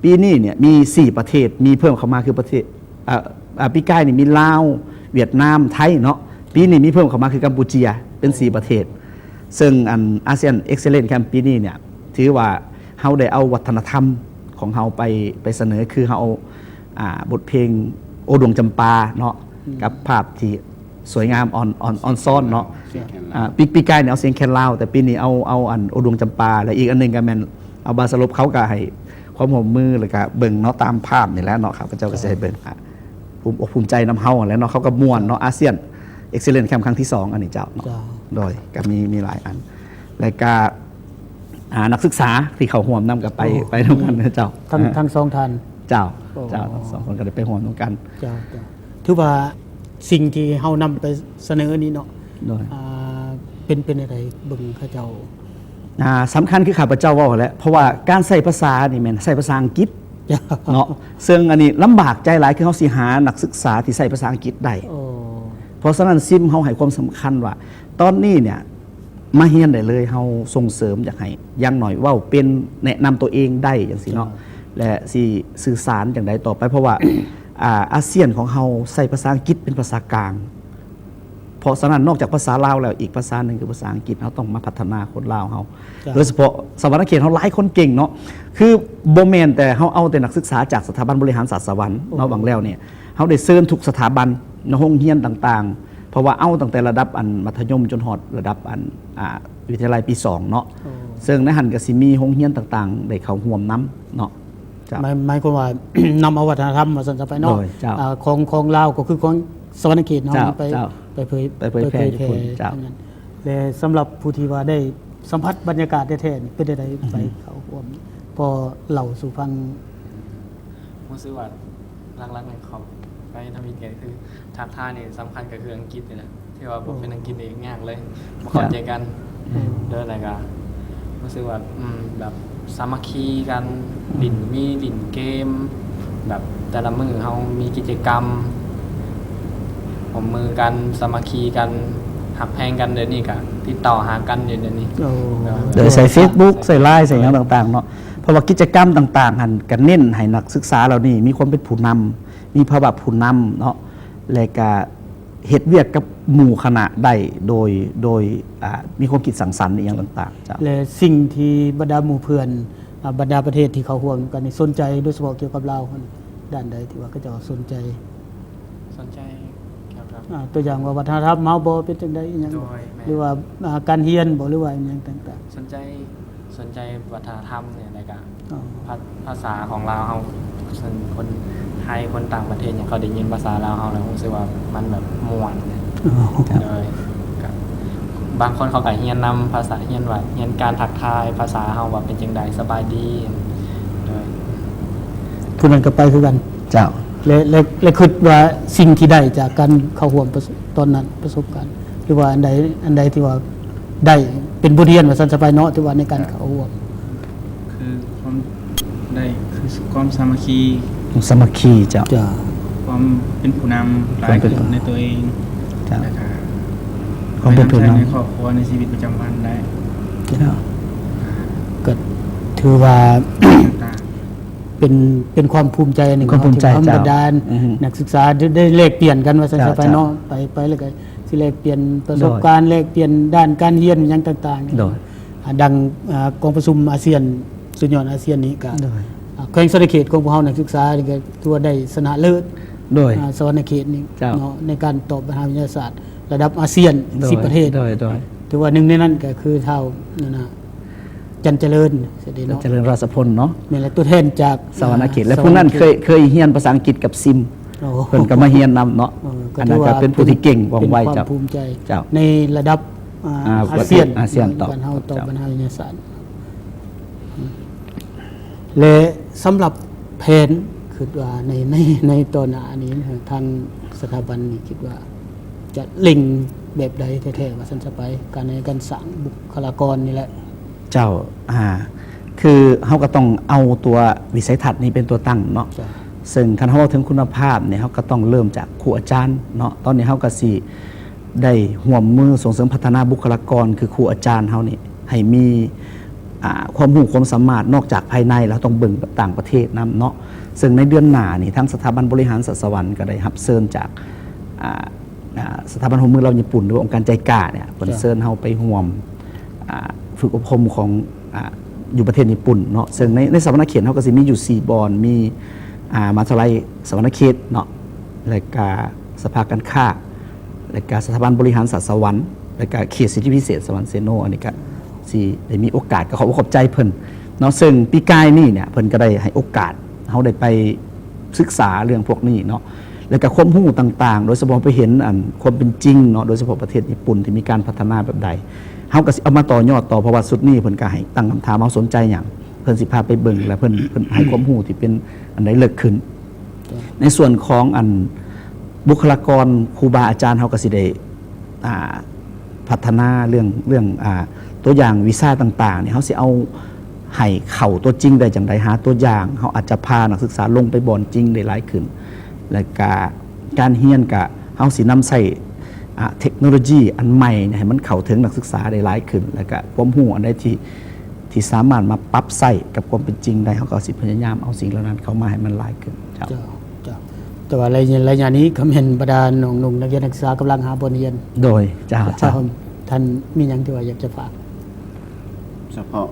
ປີນີ້ເນ່ຍມີສີ່ປະເທດ ມີເພີ່ມເຂົ້າມາຄືປະເທດ ເອີ ເອີ ປີກາຍນີ້ມີລາວ ຫວຽດນາມ ໄທເນາະ. ປີນີ້ມີເພີ່ມເຂົ້າມາຄືກຳປູເຈຍ ເປັນສີ່ປະເທດ. ເຊິ່ງອັນ ASEAN Excellence Camp ປີນີ້ເນ່ຍ ຖືວ່າເຮົາໄດ້ເອົາວັດທະນະທຳຂອງເຮົາໄປ ໄປສະເໜີ ຄືເຮົາເອົາ ອ່າ ບົດເພງໂອດວງຈຳປາເນາະ ອືມ ກັບພາບທີ່ສວຍງາມອ່ອນ ອ່ອນ ອ່ອນຊ້ອນເນາະ. ສຽງແຄນລາວ ອ່າ ປີ ປີກາຍນີ້ເອົາສຽງແຄນລາວ ແຕ່ປີນີ້ເອົາ ເອົາອັນໂອດວງຈຳປາ ແລະ ອີກອັນໜຶ່ງກໍແມ່ນ ເອົາບາສະຫຼົບ ເຂົາກໍໃຫ້ຄວາມຮ່ວມມື ແລ້ວກໍເບິ່ງເນາະ ຕາມພາບນີ້ແຫຼະເນາະ ຂ້າພະເຈົ້າກໍຊິໃຫ້ເບິ່ງ ອ່າ ພູມອົກພູມໃຈນຳເຮົາຫັ້ນແຫຼະເນາະ. ເຂົາກໍມ່ວນເນາະ ເຈົ້າ ASEAN Excellence Camp ຄັ້ງທີສອງ ອັນນີ້ເຈົ້າເນາະ. ເຈົ້າ ໂດຍ ກໍມີ ມີຫຼາຍອັນ ແລ້ວກໍ ອ່າ ນັກສຶກສາທີ່ເຂົ້າຮ່ວມນຳກໍໄປ ໂອ້ ໄປນຳກັນເນາະເຈົ້າ. ທັງ ທັງສອງທ່ານ ເຈົ້າ ໂອ້ ເຈົ້າ ທັງສອງຄົນກໍໄດ້ໄປຮ່ວມນຳກັນ. ເຈົ້າ ເຈົ້າ ຖືວ່າສິ່ງທີ່ເຮົານຳໄປສະເໜີນີ້ເນາະ ໂດຍ ອ່າ ເປັນ ເປັນຈັ່ງໃດ ເບິ່ງເຂົາເຈົ້າ ອ່າ ສຳຄັນຄືຂ້າພະເຈົ້າເວົ້າຫັ້ນແຫຼະ ເພາະວ່າການໃຊ້ພາສານີ້ແມ່ນໃຊ້ພາສາອັງກິດເນາະ ເຊິ່ງອັນນີ້ລຳບາກໃຈຫຼາຍ ຄືເຮົາຊິຫານັກສຶກສາທີ່ໃຊ້ພາສາອັງກິດໄດ້. ໂອ້ ເພາະສະນັ້ນ ຊິມ ເຮົາໃຫ້ຄວາມສຳຄັນວ່າ ຕອນນີ້ເນ່ຍ ມາຮຽນໄດ້ເລີຍ ເຮົາສົ່ງເສີມຢາກໃຫ້ຢ່າງໜ້ອຍເວົ້າເປັນ ແນະນຳຕົວເອງໄດ້ຈັ່ງຊີ້ເນາະ ເຈົ້າ ແລະ ຊິສື່ສານຈັ່ງໃດຕໍ່ໄປ ເພາະວ່າ ອ່າ ອາຊຽນຂອງເຮົາໃຊ້ພາສາອັງກິດເປັນພາສາກາງ. ເພາະສະນັ້ນ ນອກຈາກພາສາລາວແລ້ວ ອີກພາສາໜຶ່ງຄືພາສາອັງກິດ ເຮົາຕ້ອງມາພັດທະນາຄົນລາວເຮົາ ເຈົ້າ ໂດຍສະເພາະສະຫວັນນະເຂດເຮົາຫຼາຍຄົນເກັ່ງເນາະ. ຄືບໍ່ແມ່ນແຕ່ເຮົາເອົາແຕ່ນັກສຶກສາຈາກສະຖາບັນບໍລິຫານສາດສະຫວັນເນາະ ໂອ້ ຫວ່າງແລ້ວນີ້ ເຮົາໄດ້ເຊີນທຸກສະຖາບັນ ໃນໂຮງຮຽນຕ່າງໆ ເພາະວ່າເອົາຕັ້ງແຕ່ລະດັບອັນມັດທະຍົມຈົນຮອດລະດັບອັນ ອ່າ ວິທະຍາໄລປີສອງເນາະ ໂອ້ ເຊິ່ງໃນຫັ້ນກໍຊິມີໂຮງຮຽນຕ່າງໆ ໄດ້ເຂົ້າຮ່ວມນຳເນາະ. ເຈົ້າ ໝາຍ ໝາຍຄວາມວ່າ ນຳເອົາວັດທະນະທຳວ່າຊັ້ນຊະໄປເນາະ ໂດຍ ເຈົ້າ ອາ ຂອງ ຂອງລາວກໍຄືຂອງສະຫວັນນະເຂດເນາະ ເຈົ້າ ໄປ ເຈົ້າ ໄປເຜີຍ ໄປເຜີຍແຜ່ຢູ່ພຸ້ນ ເຈົ້າ ແລະ ສຳລັບຜູ້ທີ່ວ່າໄດ້ ສຳຜັດບັນຍາກາດແທ້ໆ ເປັນຈັ່ງໃດ ອືຮຶ ໄປເຂົ້າຮ່ວມ ພໍເລົ່າສູ່ຟັງ? ຮູ້ສຶກວ່າຫຼັກໆ ໃນເຂົ້າໄປທຳອິດກໍຄືທັກທາຍນີ້ສຳຄັນກໍຄືອັງກິດນີ້ແຫຼະ ທີ່ວ່າບໍ່ເປັນອັງກິດນີ້ຍາກເລີຍ ບໍ່ເຂົ້າໃຈກັນ ໂດຍ ແລ້ວກໍຮູ້ສຶກວ່າ ອືມ ແບບສາມັກຄີກັນ ຫຼິ້ນ ມີຫຼິ້ນເກມ ແບບແຕ່ລະມື້ເຮົາມີກິດຈະກຳ ຮ່ວມມືກັນ ສາມັກຄີກັນ ຮັກແພງກັນ ດຽວນີ້ກະຕິດຕໍ່ຫາກັນຢູ່ດຽວນີ້ ໂອ້ ໂດຍ ໂດຍ ໃຊ້ເຟສບຸກ ໃຊ້ລາຍ ໃຊ້ຫຍັງຕ່າງໆເນາະ ເພາະວ່າກິດຈະກຳຕ່າງໆຫັ້ນກະເນັ້ນໃຫ້ນັກສຶກສາເຫຼົ່ານີ້ມີຄວາມເປັນຜູ້ນຳ ມີພາວະຜູ້ນຳເນາະ ແລະກະເຮັດວຽກກັບໝູ່ຄະນະໄດ້ໂດຍ ໂດຍ ອ່າ ມີຄວາມຄິດສ້າງສັນອີ່ຫຍັງຕ່າງໆ ເຈົ້າ ແລະສິ່ງທີ່ບັນດາໝູ່ເພື່ອນ ອ່າ ບັນດາປະເທດທີ່ເຂົ້າຮ່ວມກັນນີ້ສົນໃຈ ໂດຍສະເພາະກ່ຽວກັບລາວຫັ້ນ ດ້ານໃດທີ່ວ່າເຂົາເຈົ້າສົນໃຈ? ສົນໃຈກ່ຽວກັບ ອ່າ ຕົວຢ່າງວ່າວັດທະນະທຳເຮົາບໍ່ ເປັນຈັ່ງໃດອີ່ຫຍັງ ໂດຍ ແມ່ນ ຫຼືວ່າ ອ່າ ການຮຽນບໍ່ ຫຼືວ່າອີ່ຫຍັງຕ່າງໆ? ສົນໃຈ ສົນໃຈວັດທະນະທຳນີ້ ແລ້ວກະ ອໍ ພາ ພາສາຂອງລາວເຮົາ ເຊິ່ງຄົນໄທ ຄົນຕ່າງປະເທດຫຍັງ ເຂົາໄດ້ຍິນພາສາລາວເຮົາແລ້ວ ຮູ້ສຶກວ່າມັນແບບມ່ວນ ອໍ ໂດຍ ກະບາງຄົນເຂົາກະຮຽນນຳພາສາ ຮຽນວ່າ ຮຽນການທັກທາຍ ພາສາເຮົາວ່າເປັນຈັ່ງໃດ ສະບາຍດີ ໂດຍ ຜູ້ນັ້ນກໍໄປຄືກັນ ເຈົ້າ ແລະ ແລະ ແລະຄິດວ່າສິ່ງທີ່ໄດ້ຈາກການເຂົ້າຮ່ວມປະ ຕອນນັ້ນ ປະສົບການ ຫຼືວ່າອັນໃດ ອັນໃດທີ່ວ່າໄດ້ເປັນບົດຮຽນວ່າຊັ້ນຊະໄປເນາະ ທີ່ວ່າໃນການເຂົ້າຮ່ວມ? ຄືຄວາມໄດ້ ຄືຄວາມສາມັກຄີ ຄວາມສາມັກຄີ ເຈົ້າ ເຈົ້າ ຄວາມເປັນຜູ້ນຳ ຄວາມເປັນຜູ້ນຳ ໃນຕົວເອງ ເຈົ້າ ແລ້ວກະຄວາມເປັນຜູ້ນຳ ໃນຄອບຄົວ ໃນຊີວິດປະຈຳວັນໄດ້ ເຈົ້າ ກໍຖືວ່າ ເປັນ ເປັນຄວາມພູມໃຈອັນໜຶ່ງ ຄວາມພູມໃຈ ເຈົ້າ ທີ່ວ່າບັນດາ ອືຮຶ ນັກສຶກສາໄດ້ ໄດ້ແລກປ່ຽນກັນວ່າຊັ້ນຊະໄປເນາະ ເຈົ້າ ໄປ ໄປແລ້ວກໍຊິແລກປ່ຽນປະສົບການ ໂດຍ ແລກປ່ຽນດ້ານການຮຽນຫຍັງຕ່າງໆ ໂດຍ ອ່າ ດັ່ງ ອ່າ ກອງປະຊຸມອາຊຽນ ສຸດຍອດອາຊຽນນີ້ກໍ ໂດຍ ອ່າ ແຂວງສະຫວັນນະເຂດຂອງພວກເຮົາ ນັກສຶກສານີ້ກໍຖືວ່າໄດ້ຊະນະເລີດ ໂດຍ ອ່າ ສະຫວັນນະເຂດນີ້ ເຈົ້າ ເນາະ ໃນການຕອບບັນຫາວິທະຍາສາດລະດັບອາຊຽນ ໂດຍ ສິບປະເທດ ໂດຍ ໂດຍ ຖືວ່າໜຶ່ງໃນນັ້ນກໍຄືທ້າວ ນັ້ນນະ ຈັນຈະເລີນ ເສດເດເນາະ ຈັນຈະເລີນ ຣາຊະພົນເນາະ ແມ່ນແຫຼະ ຕົວແທນຈາກສະຫວັນນະເຂດ ອ່າ ແລະ ຜູ້ນັ້ນເຄີຍ ເຄີຍຮຽນພາສາອັງກິດກັບຊິມ ໂອ້ ເພິ່ນກໍມາຮຽນນຳເນາະ ເອີ ກໍຖືວ່າເປັນຜູ້ທີ່ເກັ່ງ ວ່ອງໄວ ເປັນຄວາມ ເຈົ້າ ພູມໃຈ ເຈົ້າ ໃນລະດັບ ອ່າ ອ່າ ອາຊຽນ ອາຊຽນ ເນາະ ຕອບ ໃນການເຮົາຕອບບັນຫາວິທະຍາສາດ ແລະ ສຳລັບແຜນ ຄິດວ່າໃນ ໃນ ໃນຕໍ່ໜ້ານີ້ ທາງສະຖາບັນນີ້ຄິດວ່າຈະເລັ່ງແບບໃດແທ້ໆ ວ່າຊັ້ນຊະໄປ ການໃນການສ້າງບຸກຄະລາກອນນີ້ແຫຼະ? ເຈົ້າ ອ່າ ຄືເຮົາກໍຕ້ອງເອົາຕົວວິໄສທັດນີ້ເປັນຕົວຕັ້ງເນາະ ເຈົ້າ ເຊິ່ງຄັນເຮົາເວົ້າເຖິງຄຸນນະພາບນີ້ ເຮົາກໍຕ້ອງເລີ່ມຈາກຄູອາຈານເນາະ ຕອນນີ້ເຮົາກໍຊິ ໄດ້ຮ່ວມມືສົ່ງເສີມພັດທະນາບຸກຄະລາກອນ ຄືຄູອາຈານເຮົານີ້ ໃຫ້ມີ ອ່າ ຄວາມຮູ້ຄວາມສາມາດນອກຈາກພາຍໃນ ແລ້ວຕ້ອງເບິ່ງຕ່າງປະເທດນຳເນາະ. ເຊິ່ງໃນເດືອນໜ້ານີ້ ທາງສະຖາບັນບໍລິຫານສາດສະຫວັນກໍໄດ້ຮັບເຊີນຈາກ ອ່າ ອ່າ ສະຖາບັນຮ່ວມມືລາວຍີ່ປຸ່ນ ຫຼືວ່າອົງການໄຈກາເນຍ ເພິ່ນເຊີນເຮົາໄປຮ່ວມ ອ່າ ຝຶກອົບຮົມຂອງ ອ່າ ຢູ່ປະເທດຍີ່ປຸ່ນເນາະ. ເຊິ່ງໃນ ໃນສະຫວັນນະເຂດເຮົາກໍຊິມີຢູ່ສີ່ບ່ອນ ມີ ອ່າ ມະຫາວິທະຍາໄລສະຫວັນນະເຂດເນາະ ແລະກະສະພາການຄ້າ ແລະກະສະຖາບັນບໍລິຫານສາດສະຫວັນ ແລະກະເຂດເສດຖະກິດພິເສດສະຫວັນເຊໂນ. ອັນນີ້ກະຊິໄດ້ມີໂອກາດ ກໍຂໍຂອບໃຈເພິ່ນເນາະ. ເຊິ່ງປີກາຍນີ້ເນຍ ເພິ່ນກໍໄດ້ໃຫ້ໂອກາດເຮົາໄດ້ໄປສຶກສາເລື່ອງພວກນີ້ເນາະ ແລະກະຄວາມຮູ້ຕ່າງໆ ໂດຍສະເພາະໄປເຫັນອັນຄວາມເປັນຈິງເນາະ ໂດຍສະເພາະປະເທດຍີ່ປຸ່ນທີ່ມີການພັດທະນາແບບໃດ ເຮົາກໍຊິເອົາມາຕໍ່ຍອດຕໍ່ ເພາະວ່າຊຸດນີ້ເພິ່ນກໍໃຫ້ຕັ້ງຄຳຖາມ ເຮົາສົນໃຈຫຍັງ ເພິ່ນຊິພາໄປເບິ່ງ ແລະເພິ່ນ ເພິ່ນໃຫ້ຄວາມຮູ້ທີ່ເປັນອັນໃດເລິກຂຶ້ນ. ໃນສ່ວນຂອງອັນບຸກຄະລາກອນ ຄູບາອາຈານ ເຮົາກໍຊິໄດ້ ອ່າ ພັດທະນາເລື່ອງ ເລື່ອງ ອ່າ ຕົວຢ່າງວິຊາຕ່າງໆນີ້ ເຮົາຊິເອົາໃຫ້ເຂົ້າຕົວຈິງໄດ້ຈັ່ງໃດ ຫາຕົວຢ່າງ ເຮົາອາດຈະພານັກສຶກສາລົງໄປບ່ອນຈິງໄດ້ຫຼາຍຂຶ້ນ ແລະກະການຮຽນກະ ເຮົາຊິນຳໃຊ້ ອ່າ ເທັກໂນໂລຢີອັນໃໝ່ໃຫ້ມັນເຂົ້າເຖິງນັກສຶກສາໄດ້ຫຼາຍຂຶ້ນ ແລະກະຄວາມຮູ້ອັນໃດທີ່ ທີ່ສາມາດມາປັບໃຊ້ກັບຄວາມເປັນຈິງໄດ້ ເຮົາກໍຊິພະຍາຍາມເອົາສິ່ງເຫຼົ່ານັ້ນເຂົ້າມາໃຫ້ມັນຫຼາຍຂຶ້ນ. ເຈົ້າ. ເຈົ້າ ເຈົ້າ. ແຕ່ວ່າໄລຍະ ໄລຍະນີ້ກໍແມ່ນບັນດານ້ອງໆ ນັກຮຽນນັກສຶກສາກຳລັງຫາບ່ອນຮຽນ. ໂດຍ ເຈົ້າ ເຈົ້າ. ທ່ານມີຫຍັງທີ່ວ່າຢາກຈະຝາກ? ສະເພາະ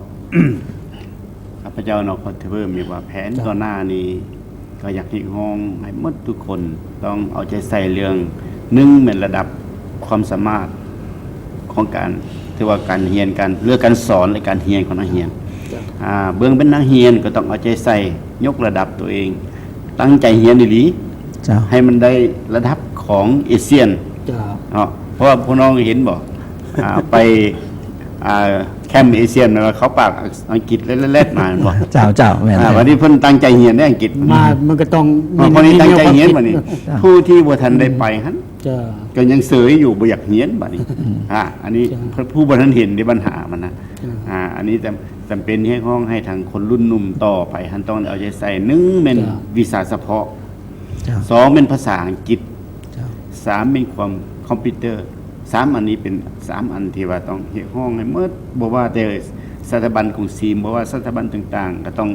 ຂ້າພະເຈົ້າເນາະ ກໍຖືວ່າມີວ່າແຜນ ເຈົ້າ ຕໍ່ໜ້ານີ້ ກໍຢາກຮຽກຮ້ອງໃຫ້ໝົດທຸກຄົນຕ້ອງເອົາໃຈໃສ່ເລື່ອງ ໜຶ່ງ ແມ່ນລະດັບຄວາມສາມາດຂອງການ ຖືວ່າການຮຽນ ການ ເລື່ອງການສອນ ແລະ ການຮຽນຂອງນັກຮຽນ. ເຈົ້າ. ອ່າ ເບິ່ງເປັນນັກຮຽນກໍຕ້ອງເອົາໃຈໃສ່ ຍົກລະດັບຕົວເອງ ຕັ້ງໃຈຮຽນອີ່ຫຼີ. ເຈົ້າ. ໃຫ້ມັນໄດ້ລະດັບຂອງອາຊຽນ. ເຈົ້າ. ເນາະ ເພາະວ່າພວກນ້ອງເຫັນບໍ່? ອ່າ ໄປ ອ່າ ແຄມອາຊຽນ ແມ່ນວ່າເຂົາປາກອັງກິດແລ້ດໆມາແມ່ນບໍ່? ເຈົ້າ ເຈົ້າ ແມ່ນ. ອ່າ ບັດນີ້ເພິ່ນຕັ້ງໃຈຮຽນເດ້ອັງກິດ ມາ ມັນກໍຕ້ອງມີ ເພາະນີ້ຕັ້ງໃຈຮຽນບັດນີ້ ເຈົ້າ. ຜູ້ທີ່ບໍ່ທັນໄດ້ໄປຫັ້ນ ເຈົ້າ ກໍຍັງເສຍຢູ່ ບໍ່ຢາກຮຽນບັດນີ້. ອືມ ອ່າ ອັນນີ້ ເຈົ້າ ຜູ້ບໍ່ທັນເຫັນເດ້ບັນຫາມັນນະ. ເຈົ້າ. ອ່າ ອັນນີ້ຈຳ ຈຳເປັນຮຽກຮ້ອງໃຫ້ທາງຄົນລຸ້ນໜຸ່ມຕໍ່ໄປຫັ້ນ ຕ້ອງໄດ້ເອົາໃຈໃສ່ ໜຶ່ງ ແມ່ນ ເຈົ້າ ວິຊາສະເພາະ. ເຈົ້າ. ສອງ ແມ່ນພາສາອັງກິດ. ເຈົ້າ. ສາມ ແມ່ນຄວາມຄອມພິວເຕີ. ສາມອັນນີ້ເປັນສາມອັນທີ່ວ່າຕ້ອງຮຽກຮ້ອງໃຫ້ໝົດ ບໍ່ວ່າແຕ່ສະຖາບັນກົງສີມ ບໍ່ວ່າສະຖາບັນຕ່າງໆ ກໍຕ້ອງ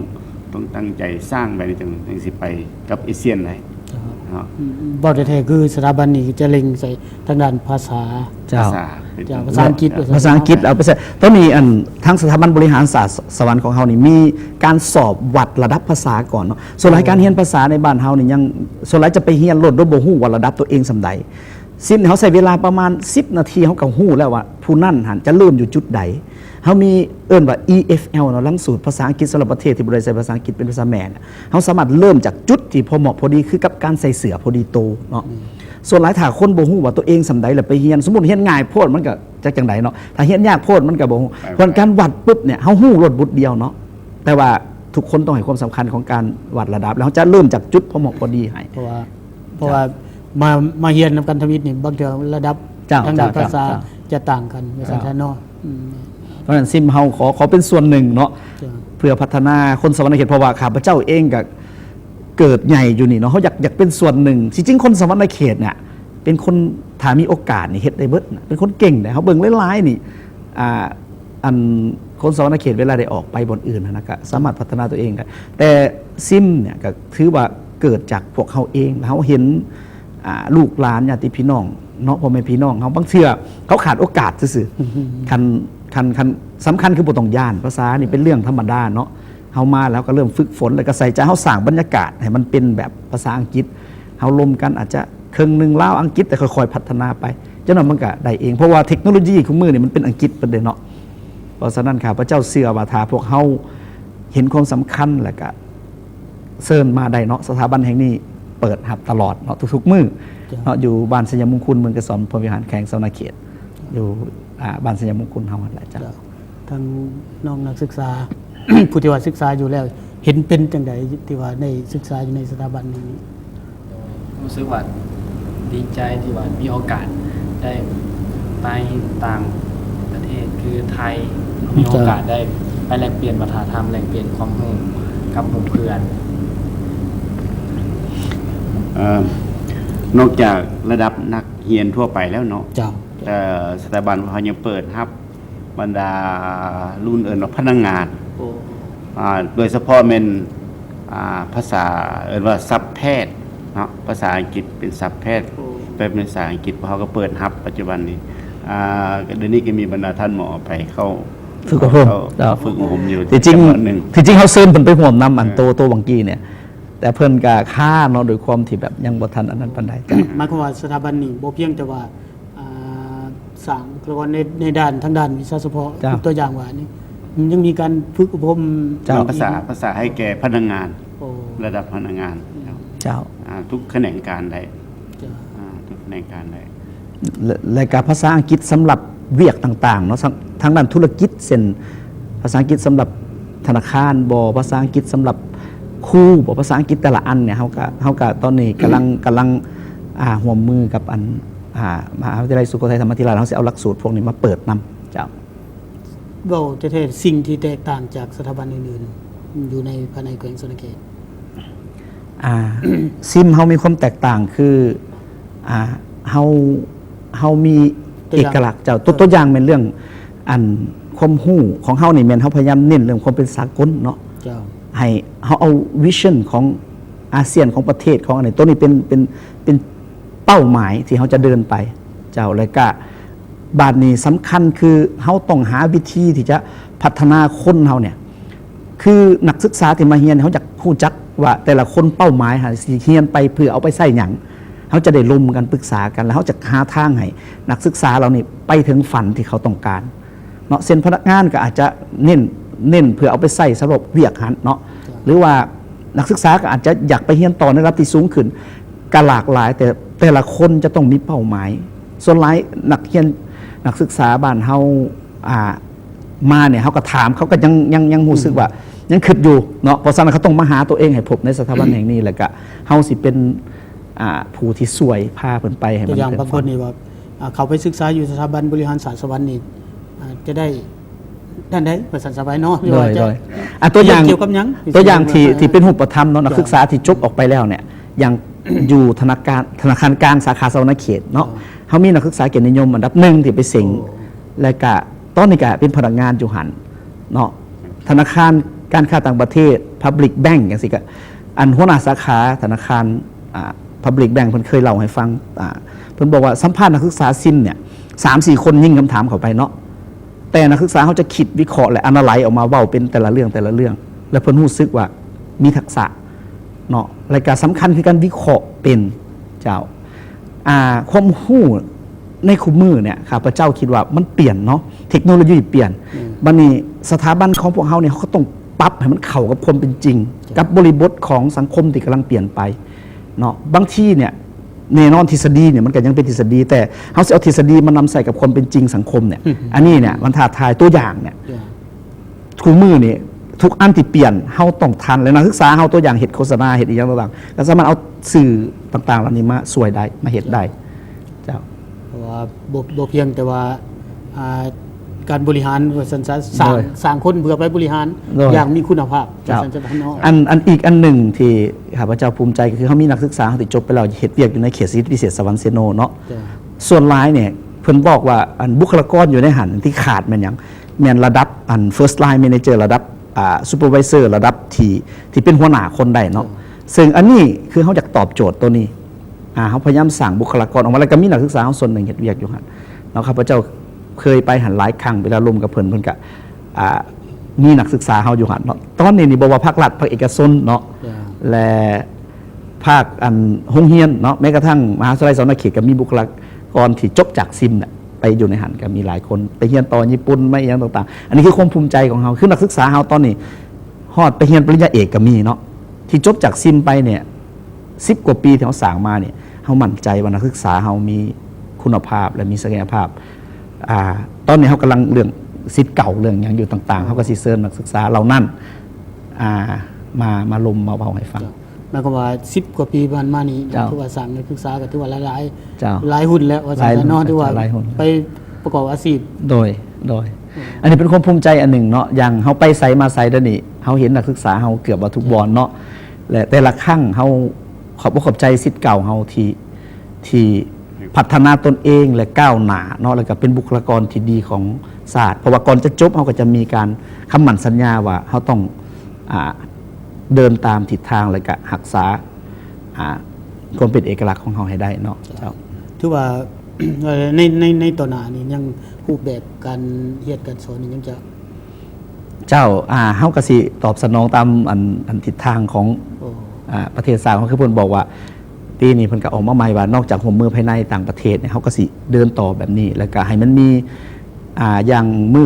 ຕ້ອງຕັ້ງໃຈສ້າງໄວ້ ຈັ່ງ ຈັ່ງຊິໄປກັບອາຊຽນໄດ້. ເຈົ້າ. ເນາະ ອືມ ເວົ້າແທ້ໆ ຄືສະຖາບັນນີ້ຈະເລັ່ງໃສ່ທາງດ້ານພາສາ. ເຈົ້າ. ພາສາ ເຈົ້າ ເປັນ ພາສາອັງກິດ ເອີ ພາສາອັງກິດເອົາໄປໃຊ້. ຕອນນີ້ອັນ ທາງສະຖາບັນບໍລິຫານສາດສະຫວັນຂອງເຮົານີ້ ມີການສອບວັດລະດັບພາສາກ່ອນເນາະ. ສ່ວນຫຼາຍ ໂອ້ ການຮຽນພາສາໃນບ້ານເຮົານີ້ຍັງ ສ່ວນຫຼາຍຈະໄປຮຽນໂລດ ໂດຍບໍ່ຮູ້ວ່າລະດັບຕົວເອງສ່ຳໃດ. ຊິມນີ້ເຮົາໃຊ້ເວລາປະມານສິບນາທີ ເຮົາກໍຮູ້ແລ້ວວ່າຜູ້ນັ້ນຫັ້ນຈະເລີ່ມຢູ່ຈຸດໃດ. ເຮົາມີເອີ້ນວ່າ ອີ ເອັຟ ແອລ ເນາະ ຫຼັກສູດພາສາອັງກິດສຳລັບປະເທດທີ່ບໍ່ໄດ້ໃຊ້ພາສາອັງກິດເປັນພາສາແມ່ເນຍ. ເຮົາສາມາດເລີ່ມຈາກຈຸດທີ່ພໍເໝາະພໍດີ ຄືກັບການໃສ່ເສື້ອພໍດີໂຕເນາະ. ອືມ. ສ່ວນຫຼາຍຖ້າຄົນບໍ່ຮູ້ວ່າຕົວເອງສ່ຳໃດ ແລ້ວໄປຮຽນ ສົມມຸດຮຽນງ່າຍໂພດ ມັນກໍຈັກຈັ່ງໃດເນາະ ຖ້າຮຽນຍາກໂພດ ມັນກໍບໍ່ຮູ້. ເພາະການວັດປຶບເນຍ ເຮົາຮູ້ໂລດບຸດດຽວເນາະ ແຕ່ວ່າທຸກຄົນຕ້ອງໃຫ້ຄວາມສຳຄັນຂອງການວັດລະດັບ ແລ້ວເຮົາຈະເລີ່ມຈາກຈຸດພໍເໝາະພໍດີໃຫ້. ເພາະວ່າ ເພາະວ່າມາ ມາຮຽນນຳກັນທຳອິດນີ້ ບາງເທື່ອລະດັບ ເຈົ້າ ທາງດ້ານ ເຈົ້າ ພາສາ ເຈົ້າ ຈະຕ່າງກັນ ເຈົ້າ ວ່າຊັ້ນຊະເນາະ. ອືມ. ເພາະນັ້ນ ຊິມເຮົາຂໍ ຂໍເປັນສ່ວນໜຶ່ງເນາະ ເຈົ້າ ເພື່ອພັດທະນາຄົນສະຫວັນນະເຂດ ເພາະວ່າຂ້າພະເຈົ້າເອງກໍເກີດໃຫຍ່ຢູ່ນີ້ເນາະ ເຮົາຢາກ ຢາກເປັນສ່ວນໜຶ່ງ. ທີ່ຈິງຄົນສະຫວັນນະເຂດເນຍ ເປັນຄົນ ຖ້າມີໂອກາດນີ້ເຮັດໄດ້ເບິດນະ ເປັນຄົນເກັ່ງເດ້. ເຮົາເບິ່ງຫຼາຍໆນີ້ ອ່າ ອັນຄົນສະຫວັນນະເຂດເວລາໄດ້ອອກໄປບ່ອນອື່ນຫັ້ນນະ ກໍສາມາດພັດທະນາຕົວເອງໄດ້. ແຕ່ຊິມເນຍກໍຖືວ່າເກີດຈາກພວກເຮົາເອງ ເຮົາເຫັນ ອ່າ ລູກຫຼານຍາດຕິພີ່ນ້ອງເນາະ ພໍ່ແມ່ພີ່ນ້ອງເຮົາ ບາງເທື່ອເຂົາຂາດໂອກາດຊື່ໆ. ຄັນ ຄັນ ຄັນສຳຄັນຄືບໍ່ຕ້ອງຢ້ານ ພາສານີ້ເປັນເລື່ອງທຳມະດາເນາະ. ເຮົາມາແລ້ວກໍເລີ່ມຝຶກຝົນ ແລ້ວກໍໃສ່ໃຈ ເຮົາສ້າງບັນຍາກາດໃຫ້ມັນເປັນແບບພາສາອັງກິດ ເຮົາລົມກັນອາດຈະເຄິ່ງໜຶ່ງລາວອັງກິດ ແຕ່ຄ່ອຍໆພັດທະນາໄປ ຈັ່ງນັ້ນມັນກໍໄດ້ເອງ. ເພາະວ່າເທັກໂນໂລຢີຄູ່ມື້ນີ້ມັນເປັນອັງກິດເບິດເດ້ເນາະ. ເພາະສະນັ້ນ ຂ້າພະເຈົ້າເຊື່ອວ່າຖ້າພວກເຮົາເຫັນຄວາມສຳຄັນ ແລ້ວກໍເຊີນມາໄດ້ເນາະ ສະຖາບັນແຫ່ງນີ້ເປີດຮັບຕະຫຼອດເນາະ ທຸກໆມື້ ເຈົ້າ ເນາະ ຢູ່ບ້ານໄຊຍະມຸງຄຸນ ເມືອງໄກສອນ ພົມວິຫານ ແຂວງສະຫວັນນະເຂດ ຢູ່ ອ່າ ບ້ານໄຊຍະມຸງຄຸນເຮົາຫັ້ນແຫຼະ. ເຈົ້າ. ເຈົ້າ. ທາງນ້ອງນັກສຶກສາ ຜູ້ທີ່ວ່າສຶກສາຢູ່ແລ້ວ ເຫັນເປັນຈັ່ງໃດທີ່ວ່າໄດ້ສຶກສາຢູ່ໃນສະຖາບັນແຫ່ງນີ້? ໂດຍ ຮູ້ສຶກວ່າດີໃຈທີ່ວ່າມີໂອກາດໄດ້ໄປຕ່າງປະເທດ ຄືໄທ ມີໂອກາດໄດ້ໄປແລກປ່ຽນວັດທະນະທຳ ແລກປ່ຽນຄວາມຮູ້ກັບໝູ່ເພື່ອນ. ເອີ ນອກຈາກລະດັບນັກຮຽນທົ່ວໄປແລ້ວເນາະ ເຈົ້າ ເອີ ສະຖາບັນຂອງເຮົາຍັງເປີດຮັບ ບັນດາລຸ້ນເອີ້ນວ່າພະນັກງານ ໂອ້ ອາ ໂດຍສະເພາະແມ່ນ ອາ ພາສາເອີ້ນວ່າສັບແພດເນາະ ພາສາອັງກິດເປັນສັບແພດ ໂອ້ ແປເປັນພາສາອັງກິດ ພວກເຮົາກໍເປີດຮັບປັດຈຸບັນນີ້ ອາ ດຽວນີ້ກໍມີບັນດາທ່ານໝໍໄປເຂົ້າ ຝຶກອົບຮົມ ເຂົ້າ ເຈົ້າ ຝຶກອົບຮົມຢູ່ ທີ່ຈິງ ຈຳນວນໜຶ່ງ ທີ່ຈິງເຮົາເຊີນເພິ່ນໄປຮ່ວມນຳ ອັນ ເອີ ໂຕ ໂຕຫວ່າງກີ້ນີ້ ແຕ່ເພິ່ນກໍຄ້າເນາະ ດ້ວຍຄວາມທີ່ແບບຍັງບໍ່ທັນອັນນັ້ນປານໃດ. ໝາຍຄວາມວ່າສະຖາບັນນີ້ບໍ່ພຽງແຕ່ວ່າ ອ່າ ສ້າງບຸກຄະລາກອນໃນ ໃນດ້ານ ທາງດ້ານວິຊາສະເພາະ ເຈົ້າ ຕົວຢ່າງວ່ານີ້ ມັນຍັງມີການຝຶກອົບຮົມ ເຈົ້າ ເລື່ອງພາສາ ພາສາໃຫ້ແກ່ພະນັກງານ ໂອ້ ລະດັບພະນັກງານ ເຈົ້າ ອາ ທຸກຂະແໜງການໄດ້ ເຈົ້າ ອາ ທຸກຂະແໜງການໄດ້ ແລະ ແລະກະພາສາອັງກິດສຳລັບວຽກຕ່າງໆເນາະ ທາງ ທາງດ້ານທຸລະກິດ ເຊັ່ນ ພາສາອັງກິດສຳລັບທະນາຄານບໍ ພາສາອັງກິດສຳລັບຄູບໍ ພາສາອັງກິດແຕ່ລະອັນນີ້ ເຮົາກະ ເຮົາກະຕອນນີ້ກຳລັງ ກຳລັງ ອ່າ ຮ່ວມມືກັບອັນ ອ່າ ມະຫາວິທະຍາໄລສຸໂຂໄທທຳມະທິລາດ ເຮົາຊິເອົາຫຼັກສູດພວກນີ້ມາເປີດນຳ ເຈົ້າ. ເວົ້າແທ້ໆ ສິ່ງທີ່ແຕກຕ່າງຈາກສະຖາບັນອື່ນໆ ຢູ່ໃນ ພາຍໃນແຂວງສະຫວັນນະເຂດ ອ່າ ຊິມເຮົາມີຄວາມແຕກຕ່າງຄື ອ່າ ເຮົາ ເຮົາມີ ຕົວຢ່າງ ເອກະລັກ ເຈົ້າ ຕົວ ຕົວຢ່າງແມ່ນເລື່ອງ ອັນ ຄວາມຮູ້ຂອງເຮົານີ້ ແມ່ນເຮົາພະຍາຍາມເນັ້ນເລື່ອງຄວາມເປັນສາກົນເນາະ ເຈົ້າ ໃຫ້ເຮົາເອົາວິຊັນຂອງອາຊຽນ ຂອງປະເທດ ຂອງອັນນີ້ ໂຕນີ້ເປັນ ເປັນ ເປັນເປົ້າໝາຍທີ່ເຮົາຈະເດີນໄປ ເຈົ້າ ແລະກະ ບາດນີ້ສຳຄັນຄືເຮົາຕ້ອງຫາວິທີທີ່ຈະພັດທະນາຄົນເຮົານີ້ ຄືນັກສຶກສາທີ່ມາຮຽນ ເຮົາຢາກຮູ້ຈັກວ່າແຕ່ລະຄົນເປົ້າໝາຍຫັ້ນຊິຮຽນໄປເພື່ອເອົາໄປໃຊ້ຫຍັງ ເຮົາຈະໄດ້ລົມກັນປຶກສາກັນ ແລ້ວເຮົາຈະຫາທາງໃຫ້ນັກສຶກສາເຫຼົ່ານີ້ໄປເຖິງຝັນທີ່ເຂົາຕ້ອງການເນາະ ເຊັ່ນພະນັກງານກໍອາດຈະເນັ້ນ ເນັ້ນເພື່ອເອົາໄປໃຊ້ສຳລັບວຽກຫັ້ນເນາະ ຫຼືວ່ານັກສຶກສາກໍອາດຈະຢາກໄປຮຽນຕໍ່ໃນລະດັບທີ່ສູງຂຶ້ນ ກໍຫຼາກຫຼາຍ ແຕ່ແຕ່ລະຄົນຈະຕ້ອງມີເປົ້າໝາຍ ສ່ວນຫຼາຍນັກຮຽນ ນັກສຶກສາບ້ານເຮົາ ອ່າ ມານີ້ ເຮົາກໍຖາມ ເຂົາກໍຍັງ ຍັງ ຍັງຮູ້ສຶກວ່າ ອືມ ຍັງຄິດຢູ່ເນາະ ເພາະສະນັ້ນເຂົາຕ້ອງມາຫາຕົວເອງໃຫ້ພົບໃນສະຖາບັນແຫ່ງນີ້ ແລ້ວກະເຮົາຊິເປັນ ອ່າ ຜູ້ທີ່ຊ່ວຍພາເພິ່ນໄປໃຫ້ມັນເຖິງຝັນ. ຕົວຢ່າງບາງຄົນນີ້ວ່າ ອ່າ ເຂົ້າໄປສຶກສາຢູ່ສະຖາບັນບໍລິຫານສາດສະຫວັນນີ້ ອ່າ ຈະໄດ້ ນັ້ນໄດ້ ພາສາສະຫວາຍເນາະ ຫຼືວ່າຈະ ໂດຍ ໂດຍ ອ່າ ຕົວຢ່າງ ກ່ຽວກັບຫຍັງ ຕົວຢ່າງທີ່ ທີ່ເປັນຮູບປະທຳເນາະ ນັກສຶກສາທີ່ຈົບອອກໄປແລ້ວເນຍ ຢ່າງຢູ່ທະນາຄານ ທະນາຄານກາງສາຂາສະຫວັນນະເຂດເນາະ ເຮົາມີນັກສຶກສາກຽດນິຍົມອັນດັບໜຶ່ງທີ່ໄປເສັງ ແລະກະຕອນນີ້ກະເປັນພະນັກງານຢູ່ຫັ້ນເນາະ ທະນາຄານການຄ້າຕ່າງປະເທດ Public Bank ຈັ່ງຊີ້ ກະ ອັນຫົວໜ້າສາຂາທະນາຄານ ອ່າ Public Bank ເພິ່ນເຄີຍເລົ່າໃຫ້ຟັງ ອ່າ ເພິ່ນບອກວ່າສຳພາດນັກສຶກສາຊິມເນຍ ສາມສີ່ຄົນຍິງຄຳຖາມເຂົ້າໄປເນາະ ແຕ່ນັກສຶກສາເຮົາຈະຄິດວິເຄາະ ແລະ analyze ອອກມາເວົ້າເປັນແຕ່ລະເລື່ອງ ແຕ່ລະເລື່ອງ ແລະ ເພິ່ນຮູ້ສຶກວ່າມີທັກສະເນາະ ແລະກະສຳຄັນຄືການວິເຄາະເປັນ ເຈົ້າ ອ່າ ຄວາມຮູ້ໃນຄູ່ມື້ເນຍ ຂ້າພະເຈົ້າຄິດວ່າມັນປ່ຽນເນາະ ເທັກໂນໂລຢີປ່ຽນ ອືມ ບັດນີ້ສະຖາບັນຂອງພວກເຮົານີ້ ເຮົາກໍຕ້ອງປັບໃຫ້ມັນເຂົ້າກັບຄວາມເປັນຈິງ ເຈົ້າ ກັບບໍລິບົດຂອງສັງຄົມທີ່ກຳລັງປ່ຽນໄປເນາະ ບາງທີເນຍ ແນ່ນອນທິດສະດີເນຍ ມັນກໍຍັງເປັນທິດສະດີ ແຕ່ເຮົາຊິເອົາທິດສະດີມານຳໃຊ້ກັບຄວາມເປັນຈິງສັງຄົມເນຍ ອືມ ອັນນີ້ເນຍ ມັນທ້າທາຍ ຕົວຢ່າງເນຍ ເຈົ້າ ຄູ່ມື້ນີ້ ທຸກອັນທີ່ປ່ຽນ ເຮົາຕ້ອງທັນ ແລະ ນັກສຶກສາເຮົາ ຕົວຢ່າງເຮັດໂຄສະນາ ເຮັດອີ່ຫຍັງຕ່າງໆ ກໍສາມາດເອົາສື່ຕ່າງໆເຫຼົ່ານີ້ມາຊ່ວຍໄດ້ ມາເຮັດໄດ້ ເຈົ້າ ເຈົ້າ ເພາະວ່າບໍ່ ບໍ່ພຽງແຕ່ວ່າ ອ່າ ການບໍລິຫານວ່າຊັ້ນຊະ ສ້າງ ໂດຍ ສ້າງຄົນເພື່ອໄປບໍລິຫານ ໂດຍ ຢ່າງມີຄຸນນະພາບ ເຈົ້າ ວ່າຊັ້ນຊະເນາະ ອັນ ອັນອີກອັນໜຶ່ງທີ່ຂ້າພະເຈົ້າພູມໃຈ ກໍຄືເຮົາມີນັກສຶກສາເຮົາທີ່ຈົບໄປແລ້ວ ເຮັດວຽກຢູ່ໃນເຂດເສດຖະກິດພິເສດສະຫວັນເຊໂນເນາະ ເຈົ້າ ສ່ວນຫຼາຍນີ້ ເພິ່ນບອກວ່າ ອັນ ບຸກຄະລາກອນຢູ່ໃນຫັ້ນທີ່ຂາດແມ່ນຫຍັງ? ແມ່ນລະດັບ ອັນ First Line Manager ລະດັບ ອ່າ Supervisor ລະດັບທີ່ ທີ່ເປັນຫົວໜ້າຄົນໄດ້ເນາະ ເຊິ່ງອັນນີ້ຄືເຮົາຢາກຕອບໂຈດໂຕນີ້ ອ່າ ເຮົາພະຍາຍາມສ້າງບຸກຄະລາກອນອອກມາ ແລ້ວກໍມີນັກສຶກສາເຮົາສ່ວນໜຶ່ງເຮັດວຽກຢູ່ຫັ້ນເນາະ ຂ້າພະເຈົ້າເຄີຍໄປຫັ້ນຫຼາຍຄັ້ງ ເວລາລົມກັບເພິ່ນ ເພິ່ນກໍ ອ່າ ມີນັກສຶກສາເຮົາຢູ່ຫັ້ນເນາະ ຕອນນີ້ນີ້ບໍ່ວ່າພາກລັດ ພາກເອກະຊົນເນາະ ເຈົ້າ ແລະ ພາກ ອັນ ໂຮງຮຽນເນາະ ແມ້ກະທັ່ງມະຫາວິທະຍາໄລສະຫວັນນະເຂດ ກໍມີບຸກຄະລາກອນທີ່ຈົບຈາກຊິມນະ ໄປຢູ່ໃນຫັ້ນກໍມີຫຼາຍຄົນ ໄປຮຽນຕໍ່ຍີ່ປຸ່ນ ມາອີ່ຫຍັງຕ່າງໆ ອັນນີ້ຄືຄວາມພູມໃຈຂອງເຮົາ ຄືນັກສຶກສາເຮົາຕອນນີ້ ຮອດໄປຮຽນປະລິນຍາເອກກໍມີເນາະ ທີ່ຈົບຈາກຊິມໄປເນຍ ສິບກວ່າປີທີ່ເຮົາສ້າງມານີ້ ເຮົາໝັ້ນໃຈວ່ານັກສຶກສາເຮົາມີຄຸນນະພາບ ແລະ ມີສັກກະຍະພາບ ອ່າ ຕອນນີ້ເຮົາກຳລັງເລື່ອງສິດເກົ່າ ເລື່ອງຫຍັງຢູ່ຕ່າງໆ ເຮົາກໍຊິເຊີນນັກສຶກສາເຫຼົ່ານັ້ນ ອ່າ ມາ ມາລົມມາເວົ້າໃຫ້ຟັງ. ໝາຍຄວາມວ່າສິບກວ່າປີຜ່ານມານີ້ ເຈົ້າ ຖືວ່າສ້າງນັກສຶກສາກໍຖືວ່າຫຼາຍໆ ເຈົ້າ ຫຼາຍຮຸ່ນແລ້ວວ່າຊັ້ນເນາະ ຖືວ່າໄປປະກອບອາຊີບ ໂດຍ ໂດຍ ອັນນີ້ເປັນຄວາມພູມໃຈອັນໜຶ່ງເນາະ ຢ່າງເຮົາໄປໃສມາໃສດຽວນີ້ ເຮົາເຫັນນັກສຶກສາເຮົາເກືອບວ່າທຸກບ່ອນເນາະ ແລະ ແຕ່ລະຄັ້ງເຮົາຂອບອົກຂອບໃຈສິດເກົ່າເຮົາທີ່ ທີ່ພັດທະນາຕົນເອງ ແລະ ກ້າວໜ້າເນາະ ແລ້ວກໍເປັນບຸກຄະລາກອນທີ່ດີຂອງ ຊາດ ເພາະວ່າກ່ອນຈະຈົບ ເຮົາກໍຈະມີການຄຳໝັ້ນສັນຍາວ່າ ເຮົາຕ້ອງ ອ່າ ເດີນຕາມທິດທາງ ແລະກະຮັກສາ ອ່າ ຄວາມເປັນເອກະລັກຂອງເຮົາໃຫ້ໄດ້ເນາະ. ເຈົ້າ ເຈົ້າ ຖືວ່າ ເອີ່ ໃນ ໃນ ໃນຕໍ່ໜ້ານີ້ ຍັງ ຮູບແບບການຮຽນການສອນນີ້ ຍັງຈະ ເຈົ້າ ອ່າ ເຮົາກໍຊິຕອບສະໜອງຕາມອັນ ອັນທິດທາງຂອງ ໂອ້ ອ່າ ປະເທດຊາດເຮົາ. ຄືເພິ່ນບອກວ່າ ປີນີ້ເພິ່ນກໍອອກມາໃໝ່ວ່າ ນອກຈາກຮ່ວມມືພາຍໃນຕ່າງປະເທດເນຍ ເຮົາກໍຊິເດີນຕໍ່ແບບນີ້ ແລ້ວກໍໃຫ້ມັນມີ ອ່າ ຢ່າງມື້